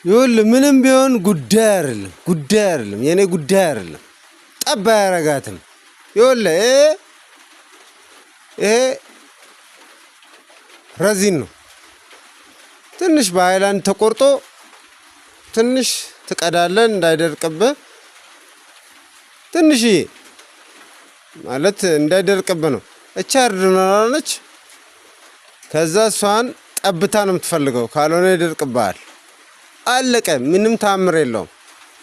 ይኸውልህ ምንም ቢሆን ጉዳይ አይደለም፣ ጉዳይ አይደለም፣ የኔ ጉዳይ አይደለም። ጠብ አያረጋትም። ይኸውልህ ይሄ resin ነው። ትንሽ በሃይላንድ ተቆርጦ ትንሽ ትቀዳለህ እንዳይደርቅብህ፣ ትንሽዬ ማለት እንዳይደርቅብህ ነው። እቻ እርድናለች። ከዛ እሷን ጠብታ ነው የምትፈልገው፣ ካልሆነ ይደርቅብሃል። አለቀ። ምንም ታምር የለውም።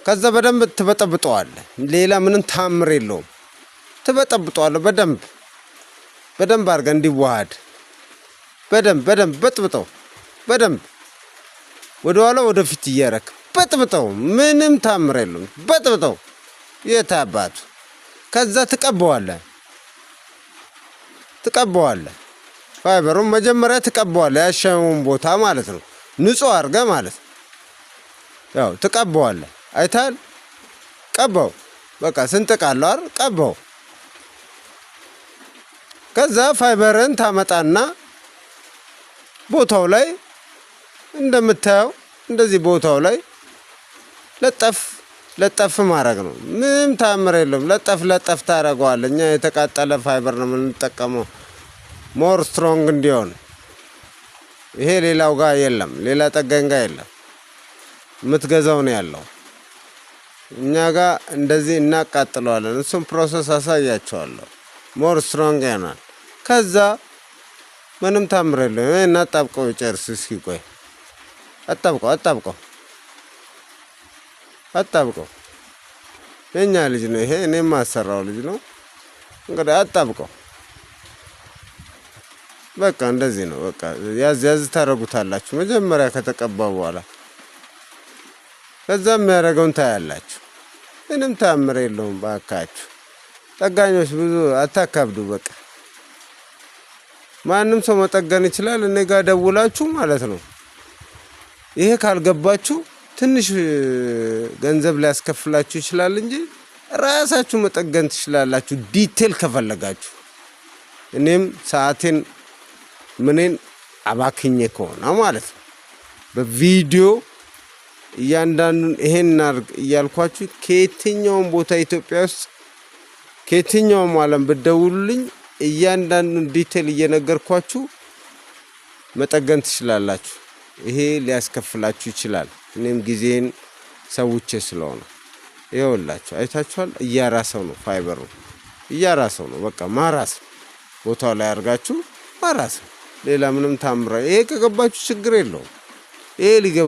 ከዛ በደንብ ትበጠብጠዋለህ። ሌላ ምንም ታምር የለውም። ትበጠብጠዋለህ በደንብ በደንብ አድርገህ እንዲዋሃድ በደንብ በደንብ በጥብጠው። በደንብ ወደኋላ ወደፊት እያረክ በጥብጠው። ምንም ታምር የለውም። በጥብጠው የታባቱ። ከዛ ትቀበዋለህ ትቀበዋለህ። ፋይበሩን መጀመሪያ ትቀበዋለህ፣ ያሸውን ቦታ ማለት ነው። ንጹህ አድርገህ ማለት ነው። ያው ትቀበዋለህ። አይታል፣ ቀባው። በቃ ስንጥቅ አለው አይደል? ቀባው። ከዛ ፋይበርን ታመጣና ቦታው ላይ እንደምታየው እንደዚህ ቦታው ላይ ለጠፍ ለጠፍ ማድረግ ነው። ምንም ታምር የለውም። ለጠፍ ለጠፍ ታደርገዋለህ። እኛ የተቃጠለ ፋይበር ነው የምንጠቀመው more strong እንዲሆን። ይሄ ሌላው ጋር የለም፣ ሌላ ጠጋኝ ጋር የለም። የምትገዛው ነው ያለው። እኛ ጋር እንደዚህ እናቃጥለዋለን። እሱም process አሳያቸዋለሁ። More strong ይሆናል። ከዛ ምንም ታምር የለውም። እናጣብቀው ጨርስ። እስኪ ቆይ አጣብቀው፣ አጣብቀው፣ አጣብቀው። የኛ ልጅ ነው ይሄ፣ እኔ የማሰራው ልጅ ነው። እንግዲህ አጣብቀው። በቃ እንደዚህ ነው። በቃ ያዝ ያዝ ታደርጉታላችሁ መጀመሪያ ከተቀባ በኋላ። ከዛ የሚያደርገውን ታያላችሁ። ምንም ታምር የለውም። ባካችሁ ጠጋኞች ብዙ አታካብዱ። በቃ ማንም ሰው መጠገን ይችላል። እኔ ጋር ደውላችሁ ማለት ነው። ይሄ ካልገባችሁ ትንሽ ገንዘብ ሊያስከፍላችሁ ይችላል እንጂ ራሳችሁ መጠገን ትችላላችሁ፣ detail ከፈለጋችሁ። እኔም ሰዓቴን ምኔን አባክኜ ከሆነ ማለት ነው በቪዲዮ እያንዳንዱን ይሄን እናድርግ እያልኳችሁ ከየትኛውም ቦታ ኢትዮጵያ ውስጥ ከየትኛውም ዓለም ብትደውሉልኝ እያንዳንዱን detail እየነገርኳችሁ መጠገን ትችላላችሁ። ይሄ ሊያስከፍላችሁ ይችላል። እኔም ጊዜን ሰውቼ ስለሆነ ይኸውላችሁ፣ አይታችኋል። እያራሰው ነው፣ ፋይበሩ እያራሰው ነው። በቃ ማራስ ነው። ቦታው ላይ አድርጋችሁ ማራስ ነው። ሌላ ምንም ታምራ ይሄ ከገባችሁ ችግር የለውም። ይሄ ሊገባ